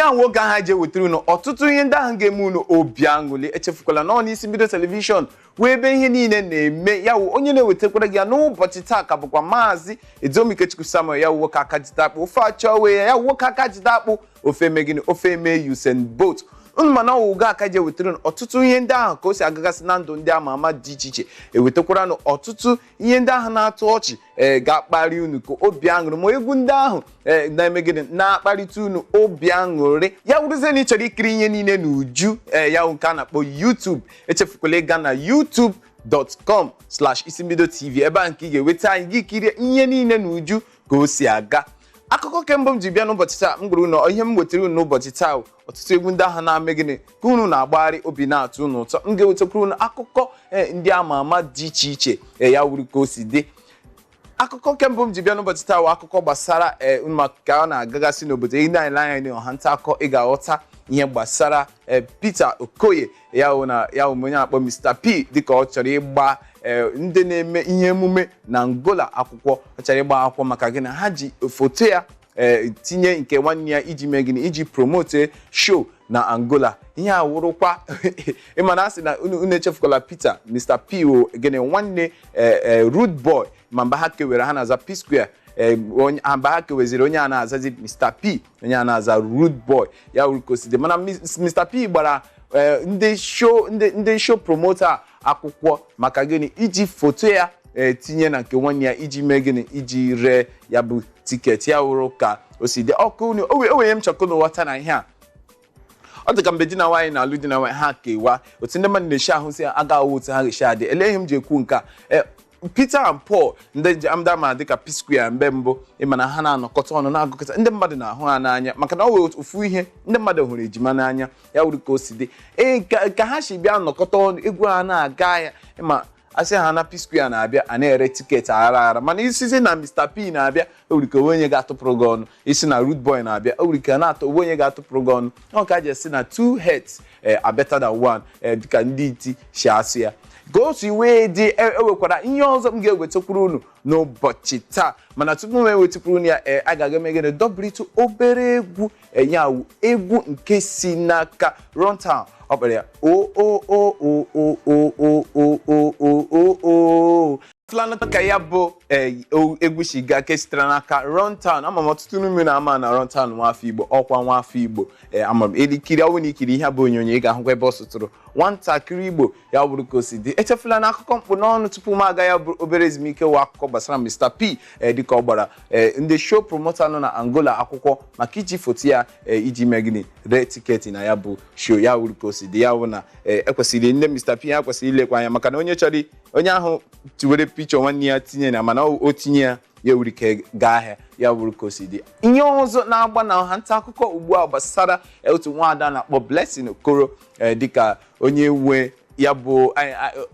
Ihe ahụ oge ahụ ji ewetara unu ọtụtụ ihe ndị ahụ ga-eme unu obi aṅụrị. Echefukwala na ọ n'isi mbido television wee ebe ihe niile na-eme. Ya wụ onye na-ewetakwara gị ya n'ụbọchị taa ka bụkwa Maazị Edomikechukwu Samuel. Ya wụ nwoke aka jide akpụ ofe achọ wee ya wụ nwoke aka jide akpụ ofe eme gịnị, ofe eme Usain Bolt. Unu mana ọwụ ugo aka ji ewetara unu ọtụtụ ihe ndị ahụ ka o si agagasị na ndụ ndị ama ama dị iche iche, ewetakwara unu ọtụtụ ihe ndị ahụ na-atụ ọchị, ee, ga-akpali unu ka obi aṅụrị, ma egwu ndị ahụ, ee, na-eme gịnị, na-akparịta unu obi aṅụrị. Ya wụrụzie na ị chọrọ ikiri ihe niile n'uju, ee, ya wụ nke a na-akpọ YouTube, echefukwala ịga na youtube.com/isimbidotv, ebe a nke ị ga-enweta anyị gị kirie ihe niile n'uju ka o si aga. Akụkọ kemgbe m ji bịa n'ụbọchị taa, m gwara unu ihe m wetara unu n'ụbọchị taa, ọtụtụ egwu ndị ahụ na-ame gịnị, ka unu na-agbagharị, obi na-atụ unu ụtọ. M ga-ewetakwara unu akụkọ ndị ama ama dị iche iche. Ya wuru ka o si dị. Akụkọ kemgbe m ji bịa n'ụbọchị taa wụ akụkọ gbasara, ee, maka ọ na-agagasị n'obodo ị na-ele anya n'ọha nta akụkọ, ị ga-aghọta ihe gbasara Peter Okoye, ya wụ na ya wụ onye akpọ Mr P, dịka ọ chọrọ ịgba ndị na-eme ihe emume na Angola akwụkwọ. Ọ chọrọ ịgba akwụkwọ maka gịnị? Ha ji foto ya, ee, tinye nke nwanne ya iji mee gịnị? Iji promote show na Angola. Ihe a wụrụkwa ịma na asị na unu echefukwala Peter Mr P o gịnị, nwanne Rude Boy, ma mgbe ha kewere ha na-aza P Square, mgbe ha keweziri, onye a na-azazi Mr P, onye a na-aza Rude Boy. Ya wuru ka o si dị. Mana Mr P gbara ndị show, ndị show promoter akwụkwọ maka gịnị? Iji foto ya tinye na nke nwanne ya iji mee gịnị? Iji ree ya bụ ticket. Ya wụrụ ka o si dị. Ọkụ unu o wee m chọkọ n'ụghọta na ihe a ọ dị ka mgbe di na nwaanyị na-alụ di na nwaanyị ha kewa, otu ndị mmadụ na-esi ahụzi aga awụ otu ha ga-esi adị. Ele ihe m ji ekwu nke a? Peter and Paul, ndị ndị ama dịka P Square mgbe mbụ, ịma na ha na-anọkọta ọnụ na-agụkọta, ndị mmadụ na-ahụ ha n'anya maka na ọ wee ofu ihe ndị mmadụ hụrụ ejima n'anya. Ya wuru ka o si dị. Ee, ka ha si bịa nọkọta ọnụ, egwu ha na-aga ya, ịma asị ha na P Square na-abịa, a na-ere ticket aghara aghara. Mana isizi na Mr P na-abịa, o nwere ike onwe onye ga-atụpụrụ gị ọnụ. Isi na Rude Boy na-abịa, o nwere ike na-atụ onwe onye ga-atụpụrụ gị ọnụ. Ọ ka ji esi na two heads are better than one, dịka ndị iti si asụ ya ka o si wee dị. Ewekwara ihe ọzọ m ga-ewetakwuru unu n'ụbọchị taa, mana tupu m ewetakwuru unu ya, ee, agaghị emegide dọbịrịtụ obere egwu enyawu, egwu nke si n'aka Runtown. Ọ kpọrọ ya o o o o o o o o o o o o Fulani ka ya bụ egwu shiga ke sitere n'aka Runtown. Ama m ọtụtụ n'ime na ama na Runtown nwafọ Igbo, ọkwa nwafọ Igbo. Ee, ama m elikiri ọnwụ na ikiri ihe bụ onyonyo, ị ga-ahụkwa ebe ọ sụtụrụ nwatakịrị Igbo. Ya bụrụ ka o si dị. Echefula na akụkọ mkpụ n'ọnụ tupu m aga ya bụ obere ezumike wụ akụkọ gbasara Mr P, dịka ọ gbara ndị show promoter nọ na Angola akwụkwọ maka iji foto ya iji mee gịnị? Ree ticket na ya bụ show. Ya wuru ka o si dị. Ya wụ na ekwesịrị ndị Mr P ya kwesịrị ilekwa anya maka na onye chọrọ onye ahụ tiwere picture nwanne ya tinye na, mana o tinye ya, ya wuru ike gaa ahịa. Ya wuru ka o si dị. Ihe ọzọ na-agba na ọha nta akụkọ ugbu a gbasara otu nwaada na-akpọ Blessing Okoro, dịka onye nwe ya bụ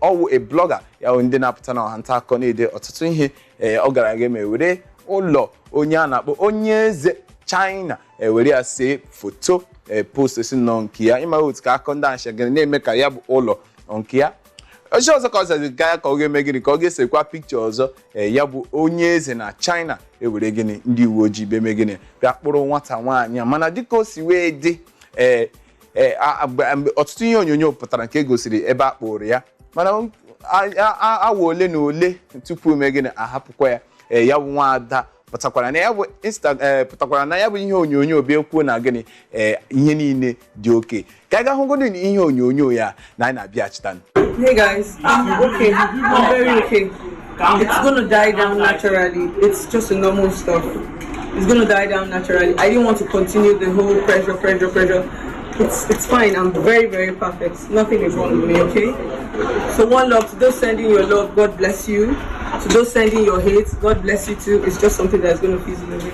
ọwụ a blogger, ya bụ ndị na-apụta na ọha nta akụkọ na-ede ọtụtụ ihe. Ọ gara aga ma were ụlọ onye a na-akpọ onye eze China, ewere ya see foto, post si nọ nke ya. Ịma otu ka akụkọ ndị ashagara na-eme ka ya bụ ụlọ nke ya ọchị ọzọ ka ọ zazi gaa ka ọ ga-eme gịnị, ka ọ ga-esekwa pikchọ ọzọ. Ee, ya bụ onye eze na China, ewere gịnị, ndị uwe ojii bịa eme gịnị, bịa kpụrụ nwata nwaanyị a. Mana dịka o si wee dị, ee ee ọtụtụ ihe onyonyo pụtara nke gosiri ebe a kpụrụ ya, mana awa ole na ole tupu eme gịnị, ahapụkwa ya. Ee, ya bụ nwaada pụtakwara na ya bụ insta, ee, pụtakwara na ya bụ ihe onyonyo bịa kwuo na gịnị, ee, ihe niile dị oke. Ka anyị ga hụgodo ihe onyonyo ya na anyị na-abịachita. Hey guys, I'm okay. I'm very okay. It's gonna die down naturally. It's just a normal stuff. It's gonna die down naturally. I didn't want to continue the whole pressure, pressure, pressure. It's fine. I'm very, very perfect. Nothing is wrong with me. Okay. So one love to those sending your love. God bless you. To those sending your hate, God bless you too. It's just something that's gonna fizzle away.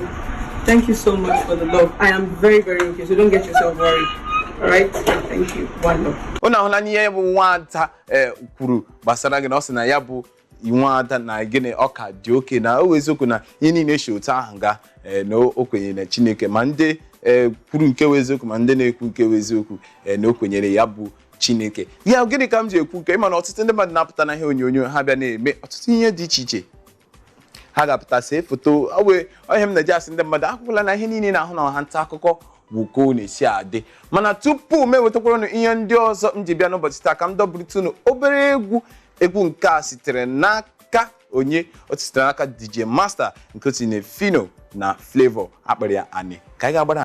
Thank you so much for the love. I am very, very okay. So don't get yourself worried. All right. Thank you. One love. Unu ahụla n'ihe bụ nwada kwuru gbasara gị na ọ sị na ya bụ nwada na gịnị, ọ ka dị oke na o eziokwu na ihe niile si otu ahụ gaa, na o kwenyere na Chineke, ma ndị kwuru nke wụ eziokwu, ma ndị na-ekwu nke wụ eziokwu, na o kwenyere ya bụ Chineke ya. Gịnị ka m ji ekwu nke? Ịma na ọtụtụ ndị mmadụ na-apụta na ihe onyonyo, ha bịa na-eme ọtụtụ ihe dị iche iche, ha ga-apụta see foto. Ọ wee ihe m na-eji asị ndị mmadụ akwụkwọla na ihe niile na-ahụ na ọha nta akụkọ. Bụ ka ọ na-esi adị. Mana tupu m ewetakwara unu ihe ndị ọzọ m ji bịa n'ụbọchị taa, ka m dọbụrịta unu obere egwu. Egwu nke a sitere n'aka onye? O sitere n'aka DJ Master, nke o tinye Phyno na Flavour, akpịrị ya ani ka anyị ga-agbara.